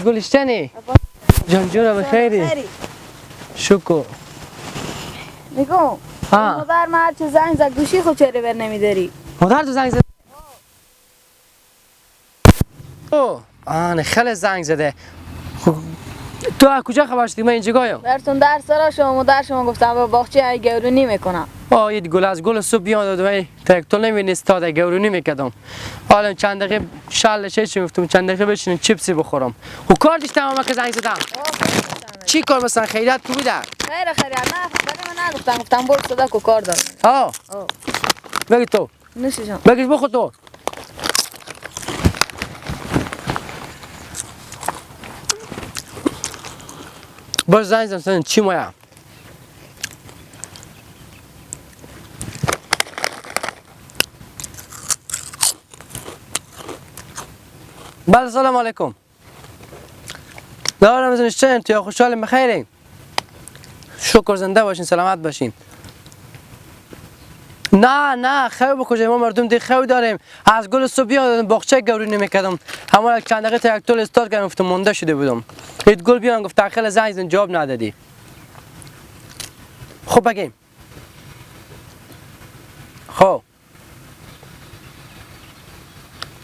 گلشتنی جان جورا بخیری شکر میگم مادر من هرچه زنگ زد گوشی خود چرا بر نمیداری؟ مادر تو زنگ زد؟ اوه آن خیلی زنگ زده. تو از کجا خبر شدی؟ من اینجا گایم براتون درس را شما مادر شما گفتم با باغچه ای گورونی میکنم. آه یه گل از گل صبح بیان دادم ای ترکتور نمی‌نیست تا گورونی میکردم. حالا چند دقیقه شل چه گفتم چند دقیقه بشینم چیپسی بخورم. خب کار داشتم اما که زنگ زدم. چی کار مثلا خیرات کو بوده؟ خیر خیر نه برای من نگفتم، گفتم برو صدا کو کار دارم. آه بگی تو نوش جان بگی بخور تو. باز زنگ زدم چی مایا؟ بله سلام علیکم. دارم از نشتن تو خوشحالم بخیرین. شکر زنده باشین سلامت باشین. نه نه خیر بکشه ما مردم دی خیر داریم. از گل صبح بیان باغچه گورونی میکردم. همون چند دقیقه تراکتور استارت کردم گفتم مونده شده بودم. هیچ گل بیان گفت خیلی زنگ زدن جواب ندادی. خب بگیم. خب.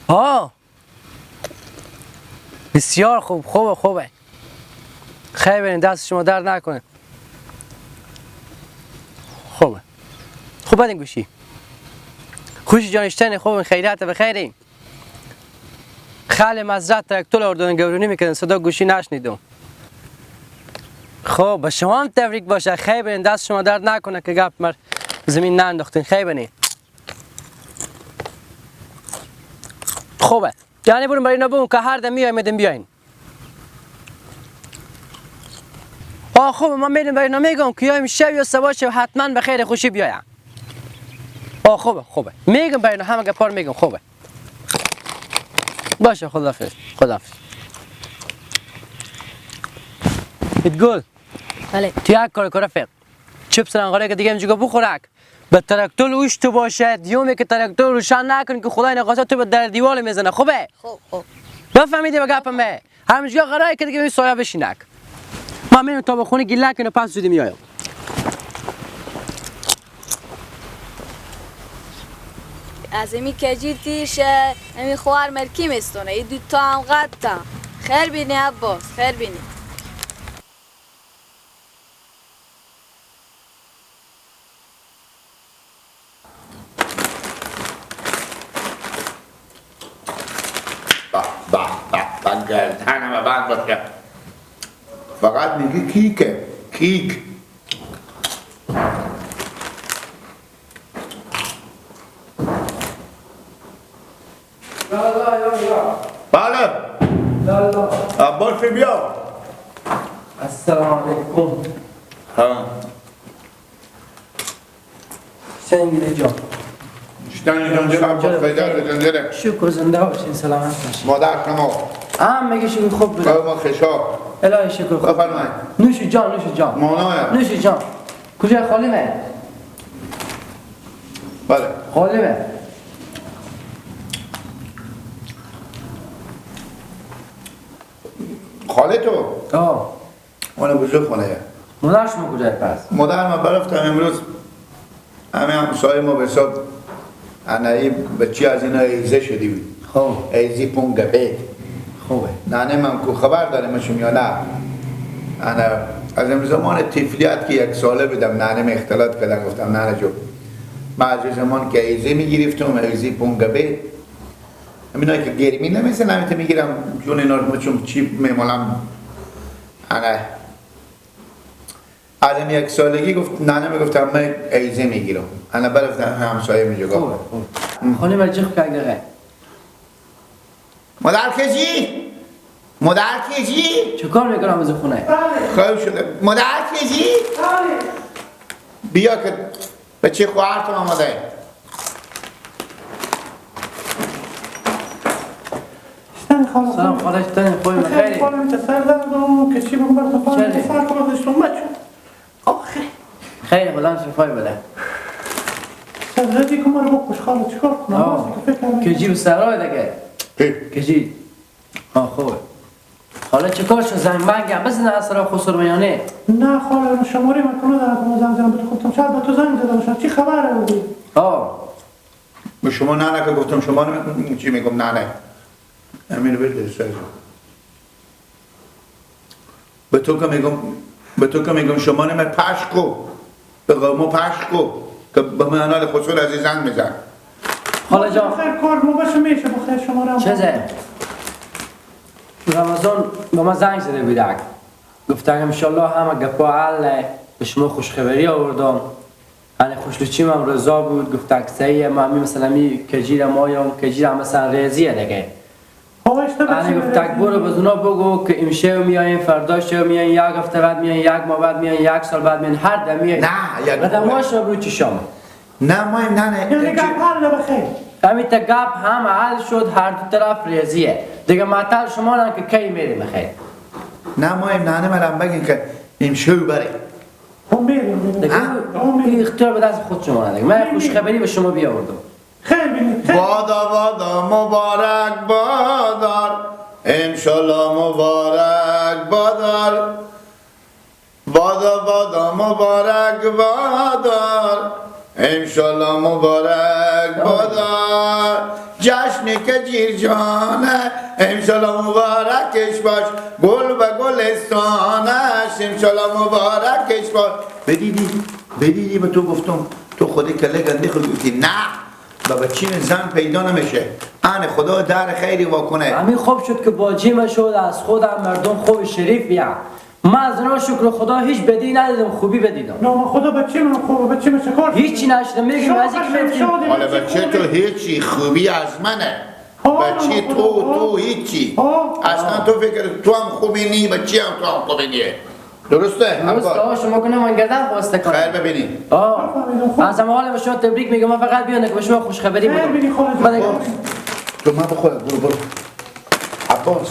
ها بسیار خوب خوبه خوبه. خیر برین دست شما درد نکنه. خوبه خوب بدین گوشی. خوشی جانشتن خوب خیریت بخیرین. خیلی مزرعه تراکتور آوردن گورونی میکردن صدا گوشی نشنیدم. خب به شما هم تبریک باشه. خیر برین دست شما درد نکنه که گپ مر زمین ننداختین. خیر برین. خوبه یعنی برون برای اینا بگم که هر دم میایم میدم بیاین. آه خب ما میریم برای اینا میگم که یایم شب یا سبا شب حتما به خیر خوشی بیایم. آه خوبه خوبه میگم برای اینا همه گپار میگم خوبه. باشه خداحافظ خداحافظ. گل بله تو یک کار کار رفیق چیپس رنگاره که دیگه اینجا بخورک به تراکتور اوش تو باشه دیومی که تراکتور روشن نکن که خدای نخواسته تو به در دیوال میزنه. خوبه خوب خوب بفهمیدی به گپمه؟ همینجا قراره که دیگه این سایه بشینک. ما میریم تا به خونه گیله کنه پس زودی میایم. از امی کجی تیشه امی خوار مرکی میستونه ای دو تا هم قد خیر بینی عباس خیر بینی. گردنم بند باشه. فقط میگی کیکه کیک. بله عباس بیا. السلام علیکم. ها سنگیل جان شتنی جان جان عباس خیلی جان جان شکر زنده باشین سلامت باشین. مادر شما هم میگه شکر خوب بوده. ما خشاب الهی شکر خوب. بفرمایید. نوش جان نوش جان. مانا نوش جان. کجا خالیمه؟ بله خالیمه. خاله تو؟ آه اون بزرگ خونه. مادر شما کجای پس؟ مادر ما برفتم امروز همه همسایه ما به حساب انایی بچی از اینا ایزه شدی بود. خب ایزی پونگه بیت. خوبه. ننه من کو خبر دارم یا نه؟ انا از این زمان طفلیت که یک ساله بودم ننه اختلاط کردن گفتم ننه جو من از زمان که ایزه میگرفتم ایزی پونگه بیت همینا که گرمی نمیسه نمیته میگیرم جون اینا رو چون چی میمالم. انا از این یک سالگی گفت ننه میگفتم من ایزه میگیرم. انا برفتم همسایه میجا. خوبه خوبه. خانه من جخ که مادر کجی؟ مادر کجی؟ چه کار میکنم از خونه؟ خیلی شده. مادر کجی؟ بیا که به چه خواهرتون آماده. سلام خاله شتن خوبی بخیری. خیلی بلند شفای بده. کجی به سرای دیگه. کجی؟ آه خوبه. حالا چیکار شد؟ زنگ بنگ هم بزنه از طرف خسرو میانه؟ نه خاله شماره من کنه دارم که ما زنگ زدم به تو، شاید با تو زنگ زده باشم. چی خبره بودی؟ آه به شما نه نه که گفتم شما نه چی میگم نه نه امیر بده سر. به تو که میگم، به تو که میگم شما نه پشکو به قومو پشکو که به من حال خسرو عزیز زنگ میزن. خاله جان خیر کار مو باشه میشه بخیر شما را. چه رمضان با ما زنگ زده بودک، گفتن انشالله همه گپا حله، به شما خوشخبری آوردم. انا خوشلوچیم هم رضا بود، گفت صحیحه ما همی مثلا می کجیر مایم کجیر هم مثلا ریزیه دیگه. انا گفت برو به اونا بگو که امشب میایم، فردا شب میایم، یک هفته بعد میایم، یک ماه بعد میایم، یک سال بعد میایم، هر دم میایم. نه یک قدماش رو برو چشام. نه مایم نه نه یعنی گپ حل بخیر. همین تا گپ هم حل شد، هر دو طرف ریزیه دیگه. معطل شما نه که کی میریم بخیر. نه مایم نه نه مرام بگین که امشب بره. هم میریم دیگه، این اختیار به دست خود شما دیگه. من خوشخبری به شما بیاوردم. خیر بینید. بادا بادا مبارک بادار، انشالله مبارک بادار، بادا بادا مبارک بادار، انشالله مبارک بادار، جشن کجیر جانه انشالله مبارکش باش، گل به گلستانش انشالله مبارکش باش. بدیدی بدیدی به تو گفتم تو خودی کله گنده خود گفتی نه بابا چین زن پیدا نمیشه، آن خدا در خیری واکنه. همین خوب شد که باجی شد از خودم مردم خوب شریف بیا. من از اونا شکر خدا هیچ بدی ندیدم، خوبی بدیدم. نه من خدا بچه من خوبه، بچه من چه هیچی نشدم. میگم از اینکه حالا بچه تو هیچی خوبی از منه، بچه تو هیچی اصلا. تو فکر تو هم خوبی نی، بچه هم تو هم خوبی نیه. درسته؟ درسته. شما کنه من گردن خواسته کنم. خیر ببینی. از حال به شما تبریک میگم. من فقط بیان که به شما خوش خبری بدم. تو ما بخور برو برو عباس.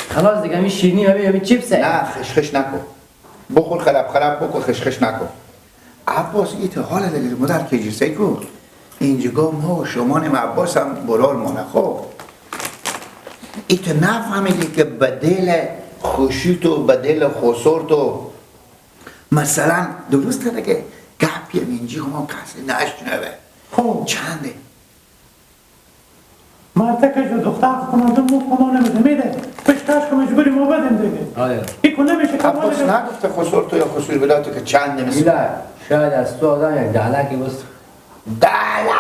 خلاص دیگه همین شیرینی همین چیپسه. نه خشخش نکن، بخور خراب خراب بکن، خشخش نکن. عباس ایت حال دیگه مادر کجی سیکو اینجا ما و شما نیم عباس هم برار مانه. خب ایت نفهمیدی که به دل خوشی تو به دل خسر تو مثلا درسته دیگه گپی اینجا ما کسی نشنوه. خب چنده؟ مرتکه جو دختر کنم مو خما نمیده میده پشتاش که مجبوری ما بدیم دیگه. آره ایکو نمیشه که عباس نگفته خسر تو یا خسر ولاتو که چند نمیشه. شاید از تو آدم یک دهلکی بس دهلک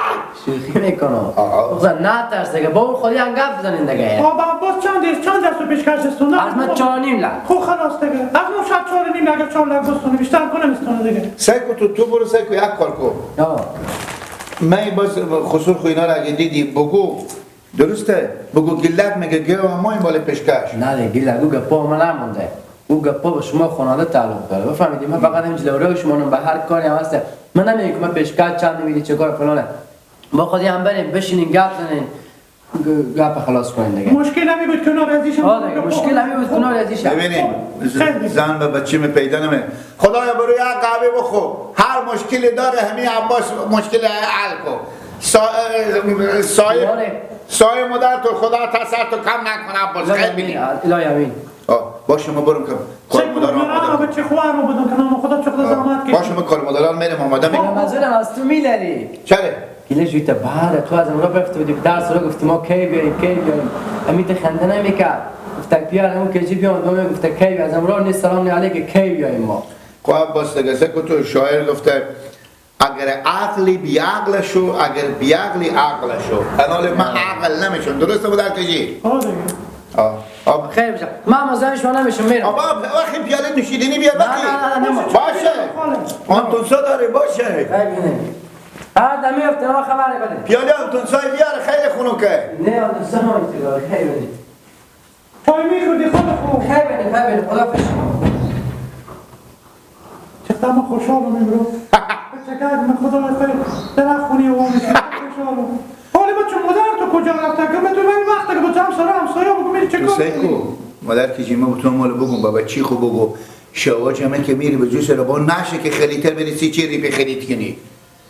شوخی میکنم. بخصا نه ترس دیگه، با اون خودی هم گپ بزنین دیگه. بابا عباس چند دست پیشکش استونه؟ از من 4.5 لک. خب خلاص دیگه از من شاید 4.5 لک 4 لک بستونه بیشتر کنم استونه دیگه. سعی کن تو برو سعی کن یک کار کن. من باز خسر خو اینا رو اگه دیدی بگو درسته، بگو گلک میگه گرو ما این بالا پیشکش. نه دیگه گلک او گپا من نمونده، او گپا به شما خانواده تعلق داره. بفهمیدی؟ من فقط همین جلوی شما به هر کاری هم هسته. من نمیگم که من پیشکش چند میدی چه کار فلانه. با خودی هم بریم بشینین گپ زنین گپ خلاص کنین دیگه. مشکل همی بود که ناراضی شم. آه دیگه مشکل همی بود که ناراضی شم. ببینید زن به بچه می پیدا نمی. خدایا برو یک قهوه بخور، هر مشکلی داره همین عباس مشکل حل کن. سایه مادر تو خدا تسر تو کم نکنه عباس. خیر بینی. الهی امین. باشه ما برم که کار مادران آماده. بچه خوار رو بدم که نام خدا چقدر زحمت کشید. باشه ما کار مادران میرم آماده میکنم. منظورم از تو میلری. چرا؟ گله جویت بعد تو از امرا رفته بودی درس رو گفتی ما کی بیاییم کی بیاییم. امید خنده نمیکرد. گفت بیار اون کجی بیام دوم گفت کی از امرا نیست سلام علیک کی بیاییم ما. خب عباس دیگه سکو تو شاعر گفته اگر عقلی بی عقل شو، اگر بی عقلی عقل شو. انال من عقل نمیشم. درسته بود کجی؟ آه دیگه. آه خیر بشه. من مزاحم شما نمیشم میرم. آبا وقتی پیاله نوشیدنی بیا وقتی. نه نه نه باشه. آنتونسا داره باشه. خیر بینه. هر دمی افته ما خبر بده. پیاله آنتونسای بیاره خیلی خنکه. نه آنتونسا هم اینطوره. خیر بینه. چای میخوردی خود خوب. خیر بینه خیر بینه خداحافظ. چقدر من خوشحالم امروز. چقدر من خدا رو خیر در خونی و خوشحالم. حالا بچه مادر تو کجا رفته که من تو این وقت که بچه همسایه همسایه بگو میری چه کار کنی؟ مادر که جیمه بتونم مال بگم بابا چی خوب بگو شوا جمعه که میری به جوش ربا نشه که خریتر بری چی ریپی خرید کنی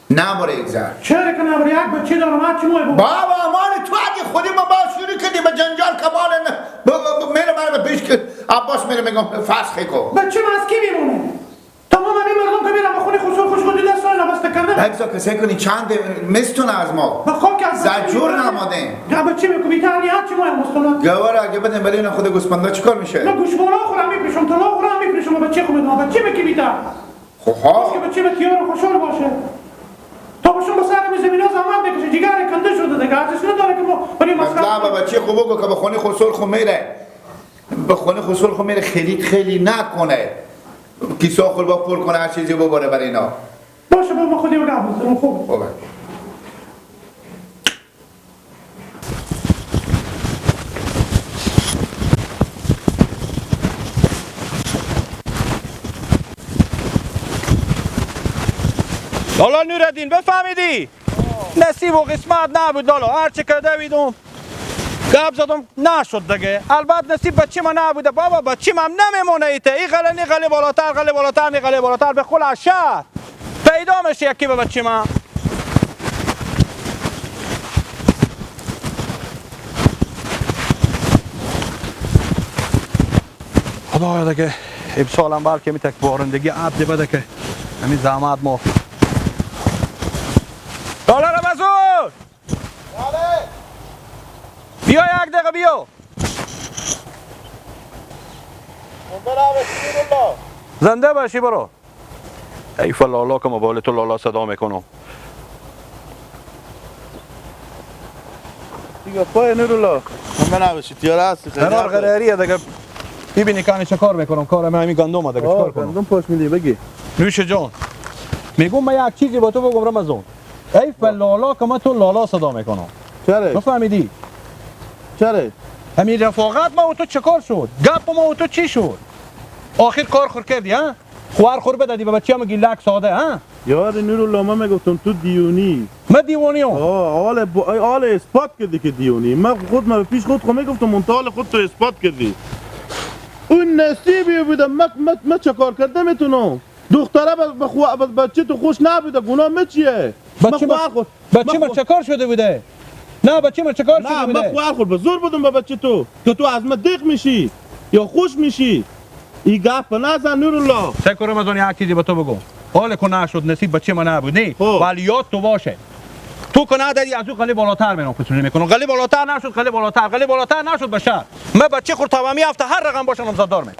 نه باره یک زر چرا که نباره یک بچه دارم هرچی موی بگو بابا مال تو اگه خودی ما با شروع کردی به جنجال کمال میره من به پیش عباس میره میگم فسخ کو. بچه من از کی میمونه؟ تمام این مردم که میرم خونه خسر خوش خودی دست سال نبسته کرده. بگذار کسی کنی چند مستون از ما. بخوام که از زجور نماده. بچه میگم بیتانی هرچی ما مستونه. گوار اگه بدم برای اینا خود گوسفندا چیکار میشه؟ من گوشوارا خورم میپیشم، طلا خورم میپیشم، بچه خو بدم، بچه میکی بیتا. خب ها. که بچه بتیار خوشحال باشه. تا باشم به سر زمینا زحمت بکشه، جگر کنده شده دیگه، ارزش نداره که ما برای مصرف. مطلب بچه خوب بگو که به خونه خسر خو میره. به خونه خسر خو میره خرید خیلی نکنه. کیسه خور با پر کنه هر چیزی ببره برای اینا. باشه بابا خودی بگم بزنم خوب. خوبه. لالا نورالدین بفهمیدی؟ نصیب و قسمت نبود لالا، هرچی که دویدم گپ زدم نشد دیگه. البته نصیب بچه من نبوده بابا، بچه من نمیمونه ایته. این غله نی غله بالاتر، غله بالاتر، نی غله بالاتر، به خل از شهر پیدا میشه یکی به بچه من. خدایا دیگه امسالم بلکه می تک بارندگی عبد بده که همین زحمت ما. لالا رمضان بیا یک دقیقه بیا. زنده باشی برو. ای فلالا که موبایل تو لالا صدا میکنم. دیگه پای نورالله من نباشی تیاره هستی. قرار قراریه دیگه. میبینی که چه کار میکنم؟ کار من همین گندم دیگه چیکار کنم؟ گندم پاش میدی بگی. نوش جان میگم من یک چیزی با تو بگم رمضان. ای فلالا که من تو لالا صدا میکنم. چرا؟ بفهمیدی؟ چرا؟ همین رفاقت ما و تو چه کار شد؟ گپ ما و تو چی شد؟ آخر کار خور کردی ها؟ خوار خور بدادی به بچه‌ها میگی لک ساده ها؟ یار نورالله من میگفتم تو دیونی. من دیوانیم. آه حال اثبات کردی که دیونی. من خود من پیش خود خو میگفتم منتها خود تو اثبات کردی. اون نصیبی بوده من چه کار کرده میتونم؟ دختره به بچه تو خوش نبوده، گناه من چیه؟ بچه من چه کار شده بوده؟ نه بچه من چه کار شده بوده؟ نه من خوار خور به زور بودم به بچه تو که تو از من دیق میشی یا خوش میشی. این گپ نزن نورالله. سکو رمضان یک چیزی به تو بگم. حال که نشد نصیب بچه من نبود نه، ولی یاد تو باشه تو که نداری از او قلی بالاتر میرم خصوصی میکنم. قلی بالاتر نشد، قلی بالاتر، قلی بالاتر نشد بشر. من بچه خور تمامی هفته هر رقم باشم نامزددار می.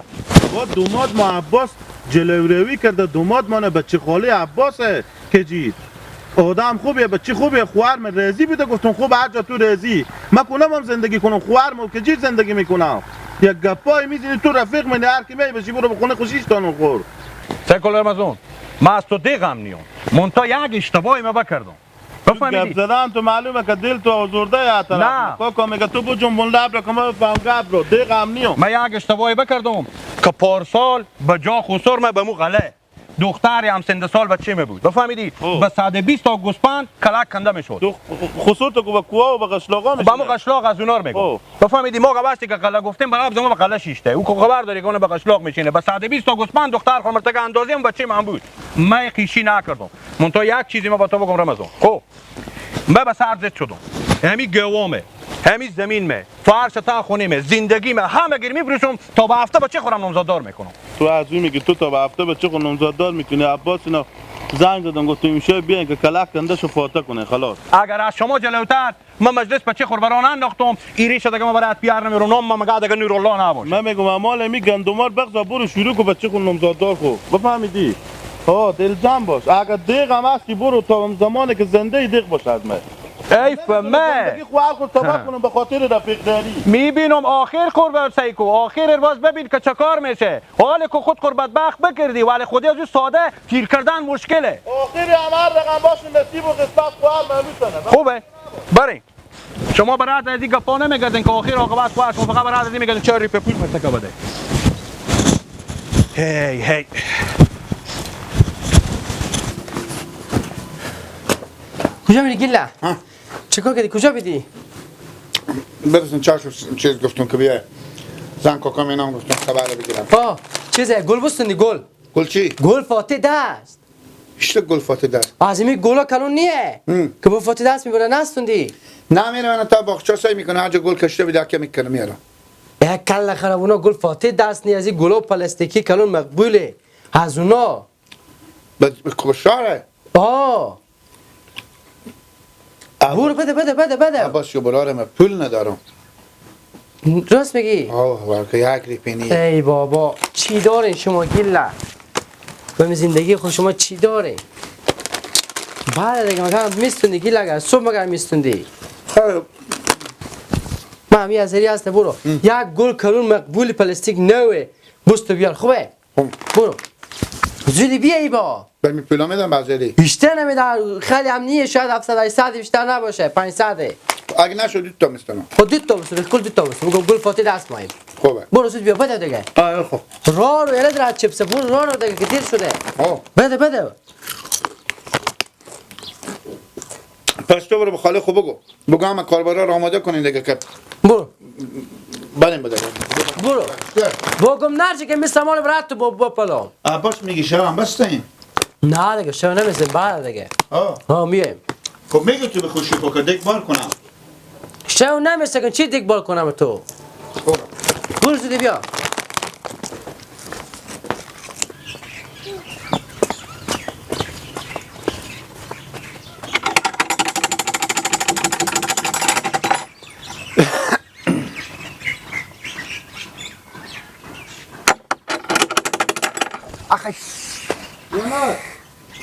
با دوماد ما عباس جلوروی کرده، دوماد ما بچه خاله عباسه که جید آدم خوبیه، بچه خوبیه، خوار من رضی بوده. گفتم خوب هر جا تو رضی من کنم هم زندگی کنم، خوار من که جید زندگی میکنم. یک گپای میزنی تو رفیق من هر کی می بشی برو به خونه خوشیش تانو خور. سکل رمضان من از تو دیغم نیام مونتا یک اشتباهی ما بکردم. گپ زدن تو معلومه که دل تو آزرده یا طرف. کاکا میگه تو بجنبون لب را که من بفهم گپ رو دیغم نیام. من یک اشتباهی بکردم که پارسال به جا خسر من به مو غله دختری هم سند سال بچه می بود بفهمیدی؟ به 120 تا گوسفند کلک کنده میشد. خسر تو به کوه و به قشلاقا میشه. به مو قشلاق از اونار میگم. بفهمیدی؟ ما وقتی که غله گفتیم برای ما به غله شیشته. او که خبر داری که اون به قشلاق میشینه. به 120 تا گوسفند دختر خو مرتکه اندازه بچه من بود. من قیشی نکردم. منتها یک چیزی ما با تو بگم رمضان. خب من به سر زد شدم. همین گوامه، همین زمین مه، فرش تا خونه مه، زندگی مه، همه گیر میفروشم تا به هفته بچه خورم نامزددار میکنم. تو از اون میگی تو تا به هفته بچه خود نامزددار میکنی. عباس اینا زنگ زدم گفتم میشه بیاین که کلک کنده شو فاته کنه خلاص. اگر از شما جلوتر من مجلس بچه خور بران انداختم ایریش دیگه من برات بیار نمیرم نام من مگه دیگه نورالله نباشه. من میگم امال می گندمار بغضا برو شروع کو بچه خود نامزددار خو بفهمیدی؟ ها دل جمع باش. اگر دیغ هم هستی برو تا زمانی که زنده ای دیغ باش از من. ای فمه خوار خود تباه کنم به خاطر رفیق داری. میبینم آخر خور سیکو آخر باز ببین که چه کار میشه. حال که خود خور بدبخت بکردی ولی خودی از ساده تیر کردن مشکله. آخر هم هر رقم باش نصیب و قسمت خوار معلومه. خوبه بریم. شما برات از این گپا نمیگردین که آخر عاقبت خوار شما فقط برات از این میگردین چه ریپ پول مرتکب بده. هی هی کجا میری گله؟ چیکار کردی؟ کجا بیدی؟ برسون چاشو چیز گفتم که بیای زن کاکا اینام گفتم خبر بگیرم. آه چیزه گل بستندی گل. گل چی؟ گل فاته دست. ایشت گل فاته دست. از این گلا کلون نیه که با فاته دست میبره نستوندی. نه میره من تا باغچه سعی میکنه هر جا گل کشته بیده که میکنه میارم. یک کله خراب اونا گل فاتح دست نی از این گلو پلاستیکی کلون مقبوله از اونا کشاره. آه برو بده بده بده بده. عباس جو براره من پول ندارم. راست میگی؟ آه برکه یک ریپینی. ای بابا چی دارین شما گیله؟ به زندگی خود شما چی دارین؟ بعد دیگه مگر میستوندی گیله اگر صبح مگر میستوندی؟ خب من همی از هری هسته برو. یک گل کلون مقبول پلاستیک نوه بستو بیار خوبه؟ برو زودی بیا ای با برمی پولا میدم بازاری بیشتر نمیدم خیلی هم نیه شاید 700 800 بیشتر نباشه 500. اگه نشد دو تا میستنم. خب دو تا میستنم کل دو تا میستنم بگم گل فاتی دست مایم. خوبه برو زود بیا بده دیگه. آره خب را رو یله در چپس برو را رو دیگه که دیر شده. بده بده. پس تو برو به خاله خو بگو بگو همه کاربارا رو آماده کنین دیگه که برو بریم بده برو بگم نرچه که مثل مال برات تو با پلام. عباس میگی شب هم بستین؟ نه دیگه شب نمیستیم بعد دیگه. ها میایم. خب میگه تو به خوشی که دیگ بار کنم. شب نمیسته کن چی دیگ بار کنم تو؟ خب برو زودی بیا.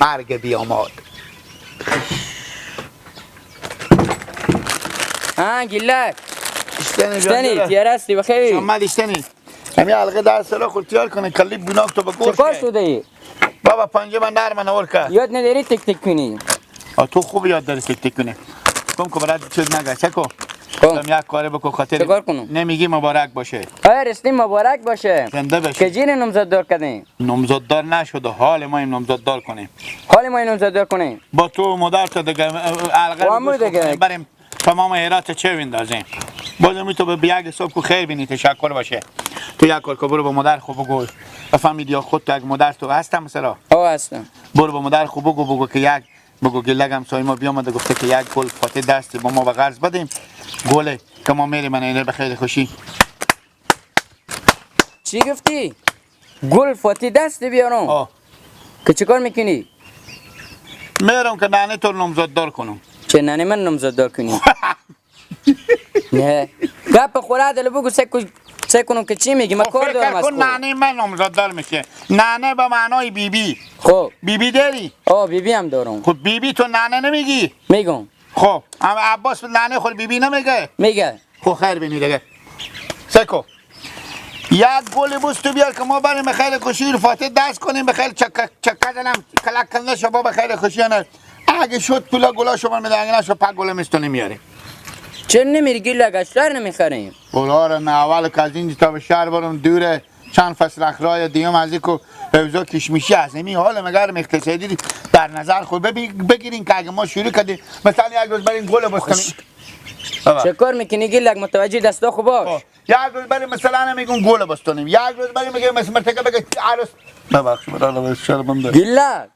مرگ بیاماد. ها گیلک اشتنی تیار هستی بخیر. شما اشتنی همین حلقه در سلا خود تیار کنه کلی بوناک تو بگوش. چه کار شده ای؟ بابا پنجه من نرم نور کرد. یاد نداری تک تک کنی؟ تو خوب یاد داری تک تک کنی. کم که برات چیز نگه چکو. دم یک کاری بکن خاطر. چه کار کنم؟ نمیگی مبارک باشه. آره رسلی مبارک باشه. زنده باشی. که جین نامزد دار کردیم. نامزد دار نشده حال ما این نامزد دار کنیم. حال ما این نامزد دار کنیم. با تو مادر تا دیگه الغه دیگه بریم تمام هرات چه بندازیم. بازم تو به یک حساب کو خیر بینی تشکر باشه. تو یک کار کو برو با مادر خو بگو. بفهمید یا خود تو اگه مادر تو هستم مثلا. آه هستم. برو با مادر خو بگو بگو که یک بگو گلگم سای ما بیامده گفته که یک گل فاتح دست با ما به قرض بدیم گله که ما میریم من اینه به خیلی خوشی. چی گفتی؟ گل فاتح دست بیارم. آه که چیکار میکنی؟ میرم که ننه تو نامزد دار کنم. چه ننه من نامزد دار کنی؟ نه گپ خوره دل بگو سه کنم که چی میگی؟ من کار دارم از خود. ننه من نامزد دار میشه. ننه به معنای بیبی. خب بیبی داری؟ آه بیبی هم دارم. خب بیبی تو ننه نمیگی؟ میگم. خب اما عباس ننه خود بیبی نمیگه؟ میگه. خب خیر بینی دیگه. سکو یک گل بوس تو بیار که ما بریم به خیر خوشی رو فاتح دست کنیم به خیر چک چک زنم کلک کنه شما به خیر خوشی نه. اگه شد پولا گلا شما میده اگه نشد پک گل میستونی میاریم. چرا نمیری گیلک اشتر نمیخریم؟ گلا رو نه اول که از اینجا تا به شهر برم دوره چند فصل اخرای دیوم از اینکه اوضاع کشمیشی از این حال مگر اقتصادی در نظر خود بگیرین که اگه ما شروع کردیم مثلا یک روز بریم گل بستونیم. چه کار میکنی گیلک متوجه دستا خو باش. یک روز بریم مثلا میگم گل بستونیم یک روز بریم میگم مثلا مرتکه بگه عروس ببخش برای شرمنده گیلک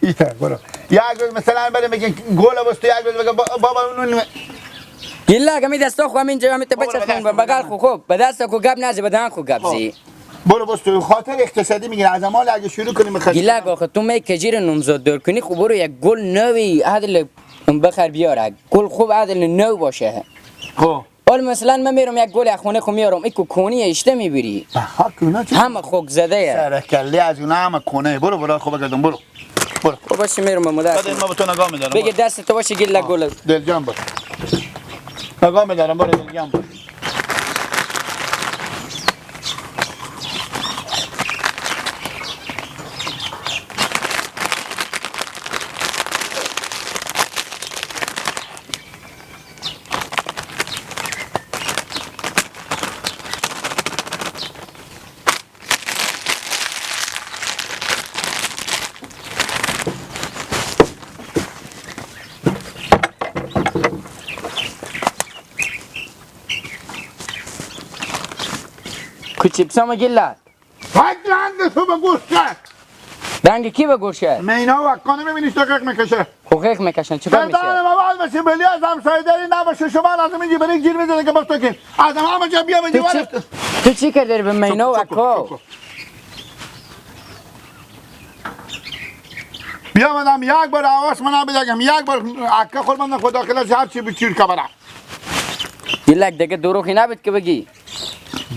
ایتا برو یک روز مثلا بریم میگه گل بستو یک روز بگه بابا اون گیلک همی دستا خو همینجا همی بچسبون بغل خو خوب به دست خو گپ نزی به دهن خو گپ زی. برو بس تو خاطر اقتصادی میگیره از مال اگه شروع کنیم خرید. گیلک آخه تو می کجیر نامزد دار کنی خب برو یک گل نوی عدل بخر بیار گل خوب عدل نو باشه. خب حال مثلا من میرم یک گل از خونه خو میارم ایکو کونی اشته میبری همه خوک زده سر کله از اون همه کونه. برو برو خب بگردم برو برو. خب باشه میرم به مادر. بعد ما به تو نگاه میدارم. بگه دست تو باشه گیلک گل. دل جان باش. نگاه میدارم برو دل جان باش. چیپسامو گیلک رنگ تو به گوشه رنگ کی به گوشه؟ مینا و کنه میبینیش دقیق میکشه. حقیق میکشن چیکار میشه؟ دردان ما باشه بلی از همسایه داری نباشه شما لازم اینجا برای گیر میزنه که بس تو که از همه جا بیا تو چی کردی به مینا و اکا؟ بیا مدام یک بار آواز من بدم یک بار اکا خود من خدا خلاص هر چی بچیر کبره. گیلک دیگه دروغی نبود که بگی.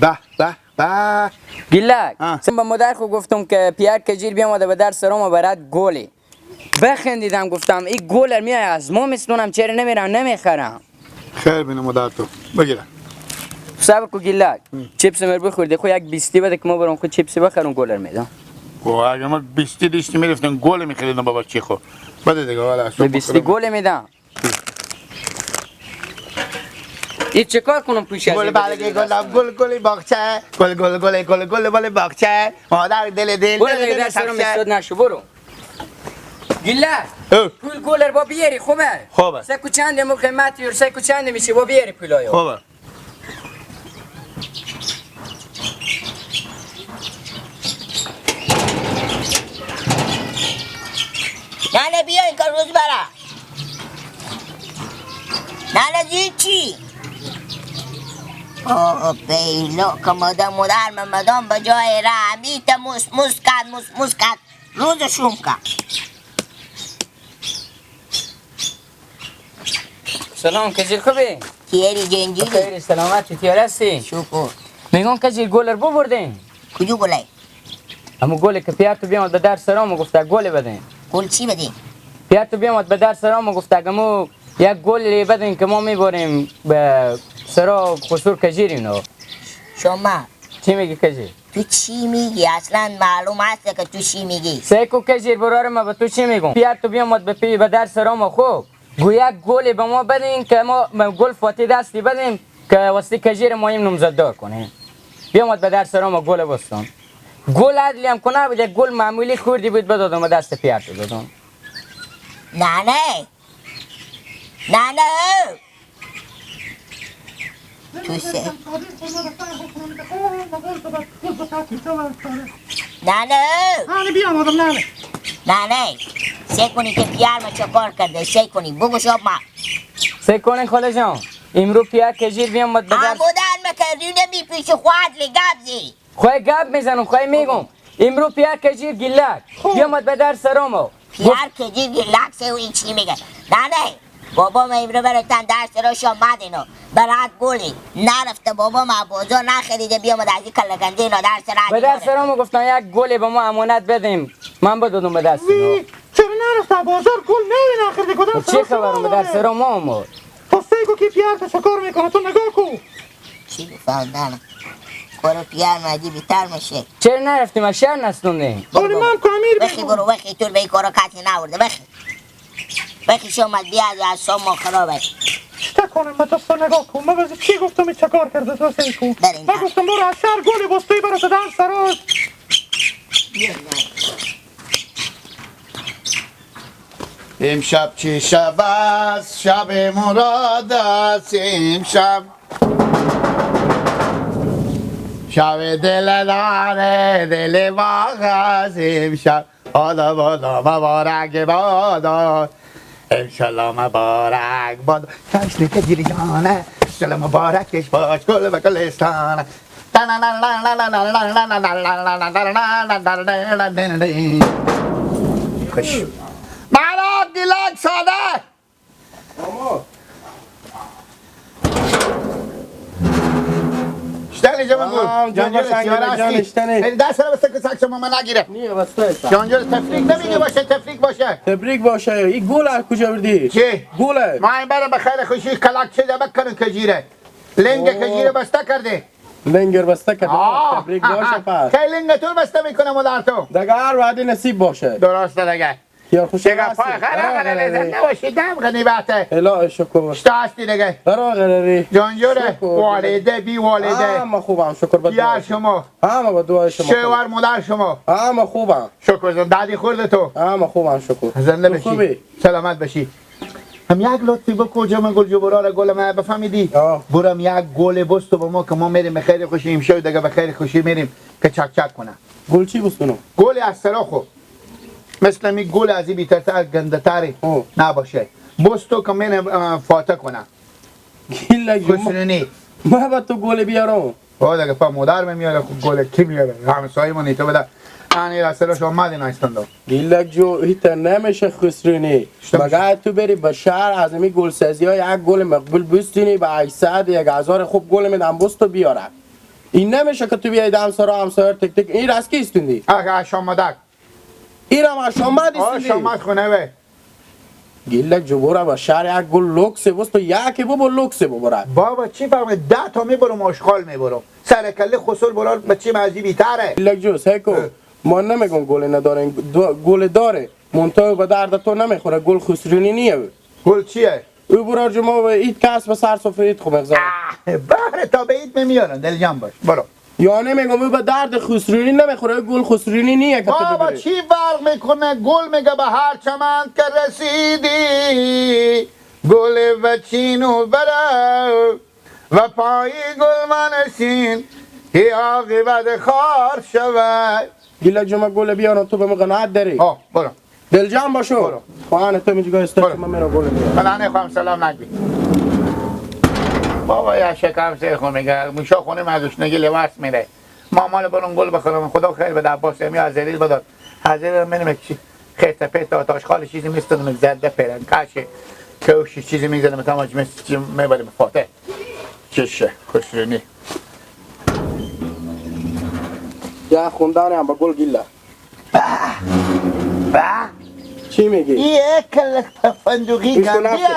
به به به گیلک سم به مادر خو گفتم که پیر کجیر بیامده به در سرام برات گلی. بخندیدم گفتم این گل میای از ما میستونم چرا نمیرم نمیخرم. خیر بینه مادر تو بگیرم. صبر کو گیلک چیپس مر بخورده خو یک 20 بده که ما برام خو چیپس بخرم گلر میدم. و اگه ما 20 دیشتی میرفتم گل میخریدم بابا چی خو بده دیگه والا به 20 گل میدم. این چه کار کنم پوش گل برگ گل گل گل باغچه گل گل گل گل گل گل باغچه مادر دل دل برو دیگه در سرم استاد نشو برو. گیلک پول گلر با بیاری خوبه خوبه سکو چند مو قیمت یور سکو چند میشه با بیاری پولایو خوبه. نه بیا این کار روز برا نه نه چی؟ اوه پیلو که مادام مادر من مادام به جای رحمیت موس موس کرد موس موس کرد روز شوم کرد. سلام کجیر خوبی؟ تیاری جنجیری خیلی سلامتی تیار هستی؟ شکر. میگم کجیر گلر ببردین؟ کجا گله؟ امو گله که پیر تو بیامد به در سرامو گفته گل بدین. گل چی بدین؟ پیر تو بیامد به در سرامو گفته امو یک گل بدین که ما میبریم به سرا خسور کجیر اینو. شما چی میگی کجیر؟ تو چی میگی؟ اصلا معلوم هست که تو چی میگی؟ سیکو کجیر برار ما به تو چی میگم؟ پیر تو بیامد به پی به در سرامو خوب گو یک گل به ما بدین که ما گل فاتی دستی بدیم که واسه کجیر ما این نامزددار کنیم. بیامد به در سرامو گل بستان. گل عدلی هم کنه بود یک گل معمولی خوردی بود بدادم به دست پیر تو دادم. نه نه نه نه تو سه نه نه نه بیامدم نه نه نه سه کنی که پیر ما چه کار کرده سه کنی بگو شما ما سه کنی خاله جان امرو پیر کجیر بیامد به در عمودن مکردی نمیپیچی خواهد لگبزی خواه گپ میزنم خواه میگم امرو پیر کجیر گیلک بیامد به در سرامو پیر کجیر گیلک سه و این چی میگه نه نه بابا ما امرو براتن در سراش آمد اینو برات گلی نرفته بابا ما بازار نخریده بیامد از این کلگنده اینا در سرات به در سرامو گفتن یک گلی به ما امانت بدیم من بدادم به دست اینا. چرا نرفته بازار گل نمی نخریده کدام چه خبرم به در سرام آمد تو سیگو که پیر تشکر میکنه تو نگاه کو چی بفهمدنم کارو پیر مدی بیتر میشه. چرا نرفتیم از شهر نستوندیم؟ ولی من که امیر بخی برو بخی تو به این کارا کسی نورده بخی بخی شما بیا از شما خرابه. چه کنم من تو نگاه کن من بازی چی گفتم چه کار کرده تو سی کو من گفتم برو از شهر گل بستی برو تو در سراش. امشب چه شب است شب مراد است امشب شب دل داره دل باغ است امشب بادا بادا مبارک بادا امشالله مبارک بادا چشم کجیر جانه امشالله مبارکش باش گل به گلستانه خوش مرا گیلک ساده شتنی جمع گل جانجور سیاره دست را بسته که سک شما من نگیره نیه بسته جانجور تفریق نمیگه باشه تفریق باشه تفریق باشه این گل از کجا بردی؟ چی؟ گله ما این برم به خیر خوشی کلک چه بکنم کجیره لنگ کجیره بسته کرده لنگر بسته کرده تبریک باشه پس کی لنگ تو بسته میکنم مادر تو دیگه هر وعده نصیب باشه درسته دیگه یار خوش دیگه پای خیر غیر نباشی دم غنیبته الهی شکر شتا هستی دیگه برا غیری جانجوره والده بی والده همه خوبم شکر به یا شما همه به دعای شما شوهر مادر شما همه خوبم شکر زنده دادی خورده تو همه خوبم شکر زنده بشی سلامت بشی هم یک لطفی بکن جمع گل جبرال گل ما بفهمیدی برم یک گل بستو با ما که ما میریم به خیر خوشی امشب دیگه به خیر خوشی میریم که چک چک کنه گل چی بستونو گل از سراخو مثل می گل از این بیترتر گنده تری نباشه بستو که من فاتح کنم گیلک خسرونی ما با تو گل بیارم بابا دیگه پا مادر میاره گل کی میاره همسایه ما نیته بده انی رسلش اومد اینا استندو گیلک جو هیت نمیشه خسرونی مگر تو بری به شهر از می گلسازی های یک گل مقبول بستینی به 800 1000 خوب گل میدم بستو بیاره این نمیشه که تو بیای دم سرا همسایه تک تک این راست کی استوندی آخه شامدک ایرم شامد استوندی شامد خونه وی گیلک جو برو به شهر یک گل لوکس بستو یکی بابا لوکس ببره بابا چی فهمه 10 تا میبرم آشغال میبرم سر کله خسر برال بچه مزی بیتره گیلک جو سیکو ما نمیگم گل نداره گل داره منتها به درد تو نمیخوره گل خسرونی نیه گل چیه او برار جو ما اید کس به سر سفره اید خوب مغزاره بهر تا به اید میارن دل جان باش برو یا نمیگم او به درد خسرونی نمیخوره گل خسرونی نیه که تو بابا چی فرق میکنه گل میگه به هر چمن که رسیدی گل و چینو برو و پای گل منشین که عاقبت خار شود گیلک جو ما گل بیارم تو به من قناعت داری آه برو دلجان باشو برو خواهان تو میگه است من میرم گل میارم من نخوام سلام نگی بابا یا شکم سر خون میگه موشا خونه مزوش نگی لباس میره ما مال برون گل بخورم خدا خیر بده عباس امی ازریل بداد حضر منم چی خیت پیت آتش خال چیزی میستونم زده پرن کاشه کوش چیزی میزنم تا مجمع میبریم فاتح چشه خوشرینی یا خوندن هم با گل گیلا با چی میگی؟ یک کلک فندقی گندیه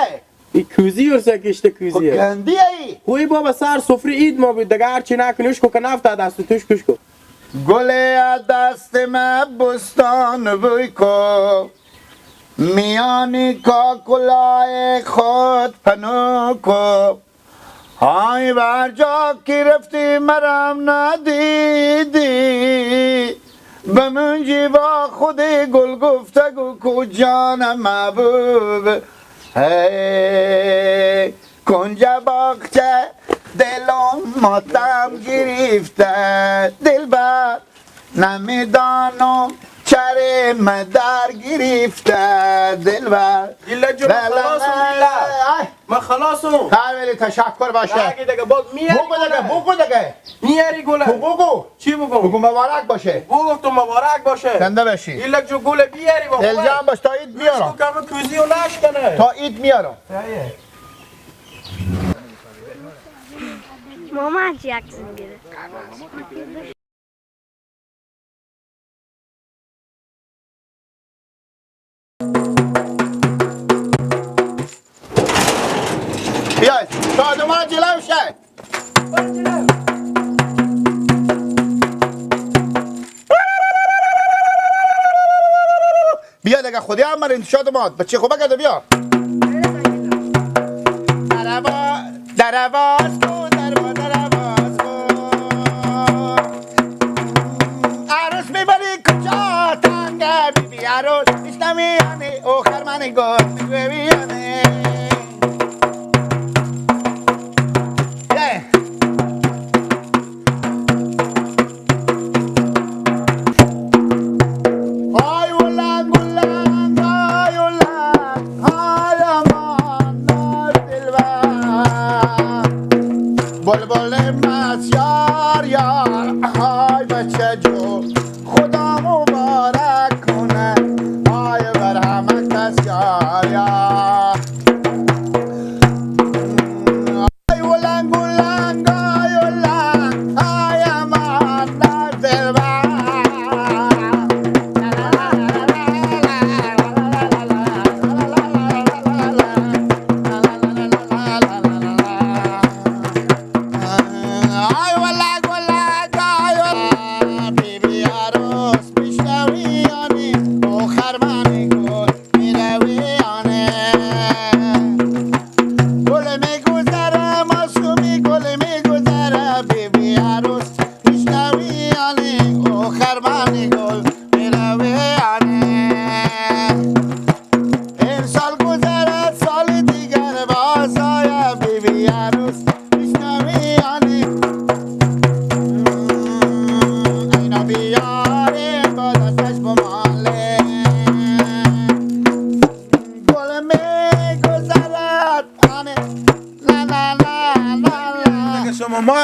ای کوزی ورسه کشته کوزیه گندیه ای خوی بابا سر سفره عید ما بود دیگه هرچی نکنیش کو که نفت دست توش کش کو گل دست ما بستان بوی کو میانی کاکلای خود پنو کو های بر جا که رفتی مرم ندیدی به من جیبا خود گل گفتگو کو جان محبوب هی کنج باغچه دلم ماتم گرفته دلبر نمیدانم چرا مدر گرفته دلبر گیلک جو من خلاصم خیلی تشکر باشه دیگه باز میاری بگو دیگه بگو دیگه میاری گله بگو چی بگم بگو مبارک باشه بگو تو مبارک باشه زنده باشی گیلک جو گل بیاری بابا دلجان باش تا عید میارم کم کوزی و نشکنه تا عید میارم مامان چی عکس میگیره بیاید شادمان جلو شه بیا دیگه خودی هم من شادمان بچه خوبه کرده بیا درواز کن درواز کن عروس میبری کجا تنگه بی بی عروس میشنمیانه او خرمن گل میگویانه بلبل مست یار یار های بچه جو خدا مبارک کنه های بر همه کس یار یار های ولنگ ولنگ های ولنگ های امان دلبر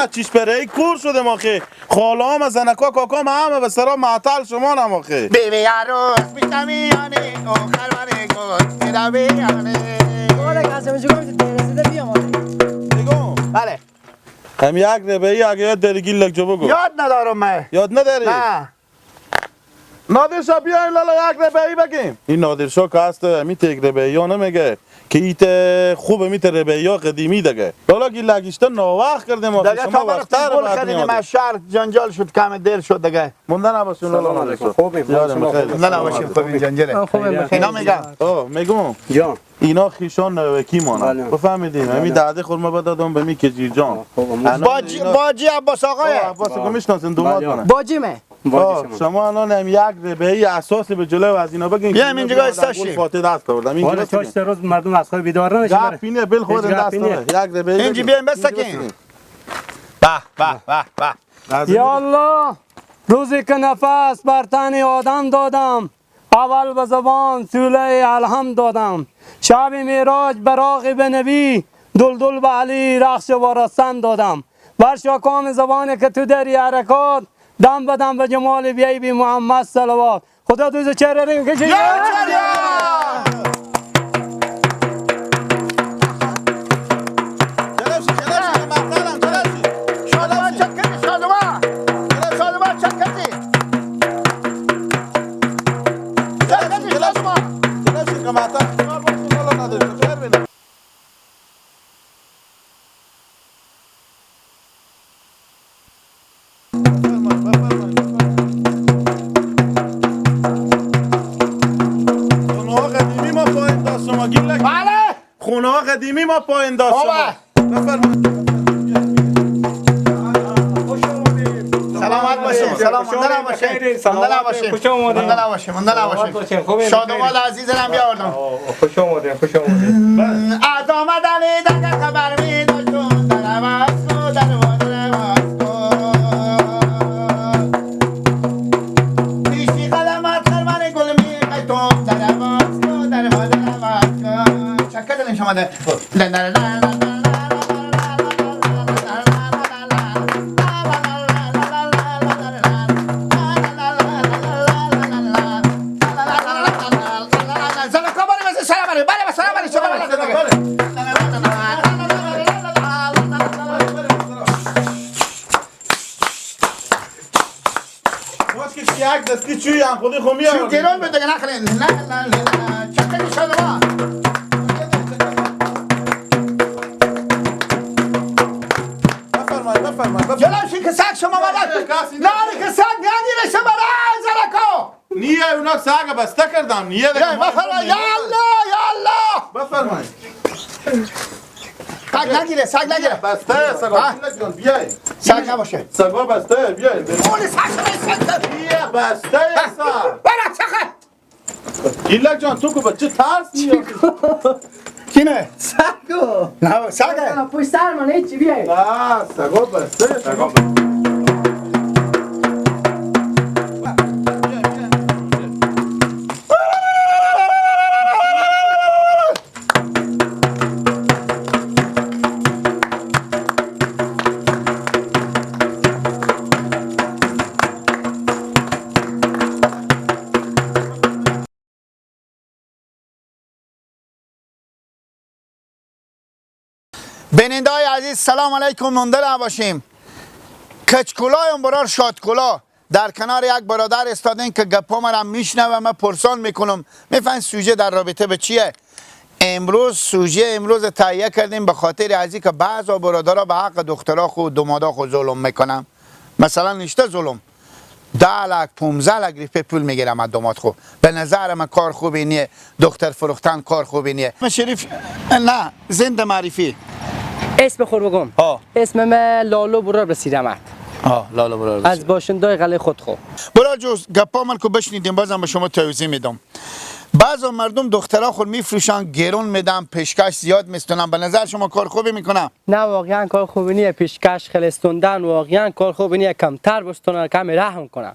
از چیش پرهی کور شدم آخه. خاله‌ام از زنکا کاکام همه به سرا معطل شما نم آخه. بیبی عروس میشمیانه او خرمانه گل میانه. آره قاسم جو گفت رسیده بیام آره. بگم. بله. هم یک ربعی اگه یاد داری گیلک جو بگو. یاد ندارم من. یاد نداری؟ نه. نادر شاه بیاین لالا یک ربعی بگیم. این نادر شاه که هست می تک ربعی ها نمیگه که ایت خوب میت ربعی ها قدیمی دیگه. لالا گیلکیشتا ناوخت کردیم آخه شما وقت‌تر گل خریدیم از شهر جنجال شد کم دیر شد دیگه. مونده نباشین لالا نادر شاه. خوبی مونده نباشین خوبی جنجاله. اینا میگم. میگم. جان. اینا خیشان نوکی مانند. بفهمیدیم همین دعده خورما بدادم به می کجیر جان. باجی عباس آقای. عباس کو میشناسین دوماد مانه. باجی مه. شما الان هم یک ربعی اساسی به جلو از اینا بگین. بیایم اینجا استاشی. فاتح دست آوردم. اینجا چهار روز مردم از خواب بیدار نمیشن. گپ اینه بل خود دست یک ربعی. اینجا بیایم بسکین. به به به به. یا الله روزی که نفس بر تن آدم دادم، اول به زبان سوله الحمد دادم، شب معراج براق به نبی، دلدل به علی رقص و رستن دادم، بر شاکام زبان که تو دری حرکات، دم به دم به جمال بیای بی محمد صلوات. خدا دوز چهره ریم که خونه قدیمی ما پایین داشت شما. سلامت باشین. سلام باشین. سلام باشین. خوش آمدید. مونده نباشین. شادمال عزیزم بیاوردم. خوش آمدید. خوش آمدید. از آمدن دگر خبر می داشتون در عوض کو در عوض کو پیشی قدمت خرمن گل می قیتون در عوض کو در عوض کو چکر دلیم شما ده. لا لا لا لا یک دستی چوی هم خودی خو میارم. چو گران بود دیگه نخرین. لا لا لا چکر شما. بفرمایید بفرمایید. جلوشی که سگ شما بلد. نه که سگ نگیره شما را زرکو. نیه اونا سگ بسته کردم نیه دیگه. بفرمایید یا الله یا الله. بفرمایید. سگ نگیره سگ نگیره. بسته سگ بیای. سگ نباشه. سگا بسته بیای. اون سگ سگ بیا بسته سگ. برا چخه. گیلک جان تو کو بچه ترس نیه. کینه؟ سگو. نه سگه. پشت سر من هیچی بیای. نه سگا بسته سگا بسته. بیننده های عزیز سلام علیکم، مونده باشیم. کچکولای برار شادکولا در کنار یک برادر استادین که گپا مرا میشنوه، من پرسان میکنم میفهم سوژه در رابطه به چیه. امروز سوژه امروز تهیه کردیم به خاطر ازی که بعضا برادرها به حق دخترها خود دومادا خود ظلم میکنن. مثلا نشته ظلم 10 لک 15 لک روپیه پول میگیرم از دوماد خود. به نظر من کار خوبی نیه، دختر فروختن کار خوبی نیه. شریف نه زنده معرفی اسم خور بگم. اسم من لالو برار رسیدمت. لالو برار از باشندای قلعه خودخو. برار جوز گپا من که بشنیدیم بازم به شما توضیح میدم. بعضا مردم دخترها خود میفروشن، گرون میدن، پیشکش زیاد میستونن. به نظر شما کار خوبی میکنن؟ نه واقعا کار خوبی نیه. پیشکش خلستوندن واقعا کار خوبی نیه. کمتر بستونن، کم رحم کنن.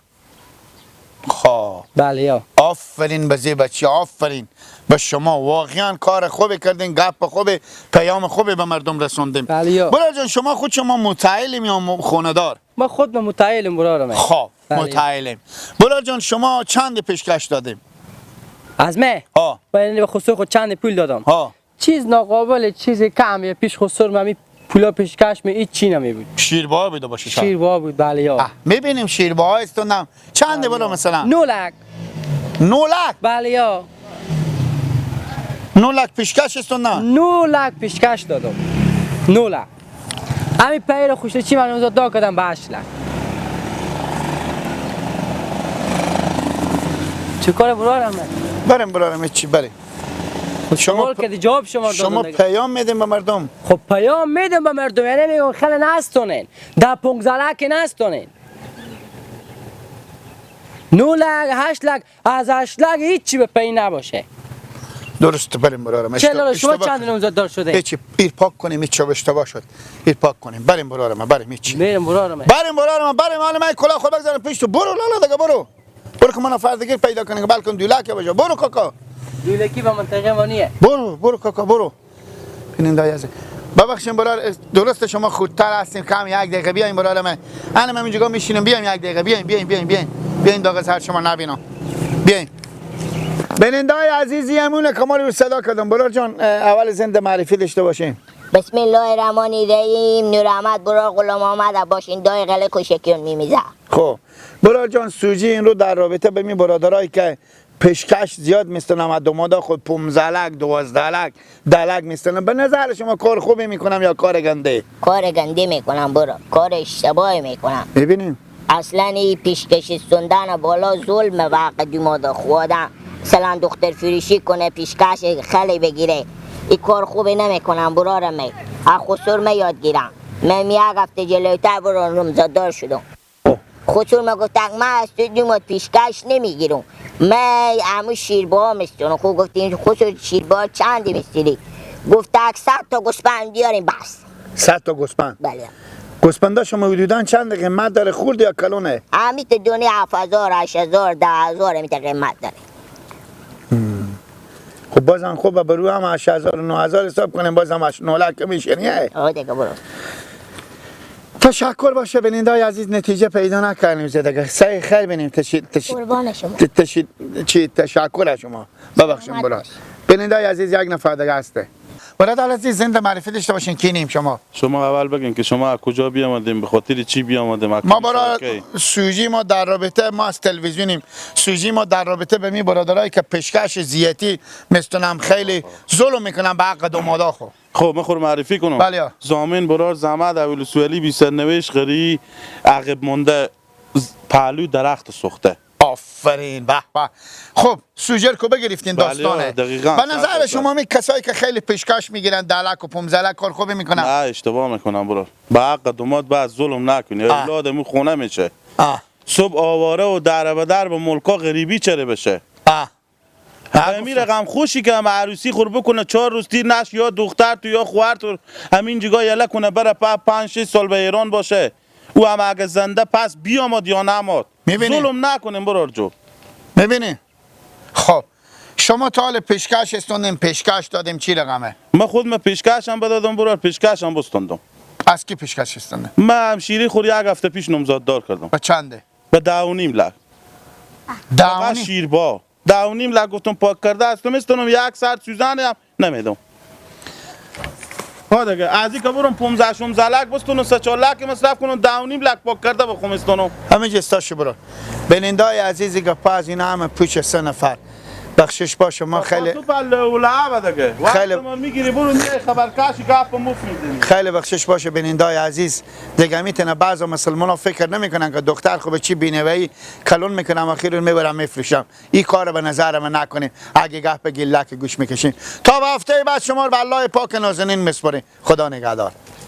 خب بله یا. آفرین بزی بچی، آفرین به شما، واقعا کار خوبی کردین، گپ خوبی، پیام خوبی به مردم رسوندیم. بله یا. برادر جان شما خود شما متعلم یا خانه دار؟ ما خود متعلم برادرم. خب متعلم. برادر جان شما چند پیشکش دادیم؟ از من؟ ها. به خسرو خود چند پول دادم؟ ها. چیز ناقابل، چیز کم پیش خسرو من پولا پیشکش می هیچ چی نمی بود. شیربا بوده باشه. شیربا بود بله یا. میبینیم شیربا استونم. چند برا مثلا؟ 9 لک. 9 لک؟ بله یا. 9 لک پیشکش استونم. 9 لک پیشکش دادم. 9 لک. همین پیر خوشته چی من نامزد دار کردم به 8 لک. چه کار برارم من؟ برم برارم چی بریم. شما که جواب شما شما پیام میدیم به مردم. خب پیام میدم به مردم، یعنی میگم خیلی نستونین، در 15 لک نستونین، 9 لک 8 لک، از 8 لک هیچی به پی نباشه. درست بریم برارم. چرا شما چند نامزد دار شده؟ هیچی ایر پاک کنیم، هیچ اشتباه شد، ایر پاک کنیم. بریم برارم، بریم هیچی. بریم برارم، بریم برارم، بریم. حالا من کلاه خود بگذارم پیش تو. برو لالا دیگه، برو برو که من فرد دیگه پیدا کنم که بلکم 2 لک باشه. برو کاکا. دولکی به منطقه ما نیه. برو برو کاکا برو. بیننده عزیز ببخشید برار، درست شما خودتر هستیم کم یک دقیقه بیاین برار من. انا اینجا میشینم، بیایم یک دقیقه، بیاین بیاین بیاین بیاین بیاین داغ سر شما نبینم. بیاین. بیننده عزیزی همونه که ما رو صدا کردم. برار جان اول زنده معرفی داشته باشیم. بسم الله الرحمن الرحیم. نور احمد برار غلام محمد باشین دای غله کوشکیون میمیزه. خب برار جان سوژه این رو در رابطه به می برادرایی که پیشکش زیاد میستنم از دومادا خود 15 لک 12 لک 10 لک میستنم، به نظر شما کار خوبی میکنم یا کار گنده؟ کار گنده میکنم برو، کار اشتباهی میکنم. میبینیم اصلا این پیشکش سندن بالا ظلم به حق دومادا خودم. مثلا دختر فروشی کنه پیشکش خیلی بگیره، این کار خوبی نمیکنم برارم. از خسر می یاد گیرم. من یک هفته جلوتر برو نامزددار شدم. خسر ما گفت من از تو دوماد پیشکش نمیگیرم، من همون شیربا میستونم. خب گفتیم خسر شیربا چندی میستونی؟ گفت 100 تا گوسفند بیاریم بس. 100 تا گوسفند؟ بله. گوسفندا شما حدوداً چند قیمت داره، خورد یا کلونه؟ همین تا دونه 7000 8000 10000 همی قیمت داره. خب بازم خوب برو هم 8000 و 9000 حساب کنیم، بازم 9 لک میشه. نه آه دیگه برو. تشکر باشه بینندای عزیز، نتیجه پیدا نکردیم دیگه. سعی خیر بینیم. قربان شما. تشکر از شما. ببخشید برادر. بینندای عزیز یک نفر دیگه هسته. برادر عزیز زنده معرفی داشته باشین کی نیم شما؟ شما اول بگین که شما از کجا بیامدیم، به خاطر چی بیامدیم؟ ما برای سوژی ما در رابطه ما از تلویزیونیم. سوژی ما در رابطه به می برادرایی که پیشکش زیاتی میستونم خیلی ظلم میکنم به حق دومادا. خو خب من خور معرفی کنم. بله. زامن برار زحمت اول سوالی بی سرنوشت غری عقب مونده پهلو درخت سوخته. آفرین به به. خب سوژه کو بگرفتین داستانه. دقیقاً. به نظر شما می کسایی که خیلی پیشکش میگیرن دلک و 15 لک کار خوبی میکنن؟ نه اشتباه میکنم برار. به حق دوماد بعد ظلم نکنی. اولاد مو خونه میشه. صبح آواره و در به در به ملکا غریبی چره بشه. همین رقم خوشی که هم عروسی خور بکنه 4 روز تیر نش یا دختر تو یا خواهر تو همین جگاه یله کنه بره 5 6 سال به ایران باشه، او هم اگه زنده پس بیامد یا نماد. ظلم نکنیم برار جو. میبینی؟ خب شما تا حال پیشکش استوندیم، پیشکش دادیم چی رقمه؟ من خود من پیشکش هم بدادم برار، پیشکش هم بستوندم. از کی پیشکش استونده؟ من همشیری خور یک هفته پیش نامزد دار کردم. به چنده؟ به 10.5 لک. 10.5 شیربا 10.5 لک گفتم پاک کرده است میستونم یک سر سوزن هم نمیدم. ها دیگه از این که برم 15 16 لک بستونم 3 4 لک مصرف کنم 10.5 لک پاک کرده بخوام استونم. همین جستاشو برو. بینندای عزیزی که پس این همه پوچ 3 نفر بخشش باشه ما خیلی تو دیگه خیلی ما میگیری برو میای خبرکشی گپ مفت میزنی. خیلی بخشش باشه بینندای عزیز. دیگه میتونه بعضا مسلمانا فکر نمیکنن که دختر خب چی بینوایی کلون میکنم اخیر میبرم میفروشم. این کارو به نظر من نکنیم. اگه گپ گلک گوش میکشین. تا به هفته بعد شما رو به الله پاک نازنین میسپاریم. خدا نگهدار.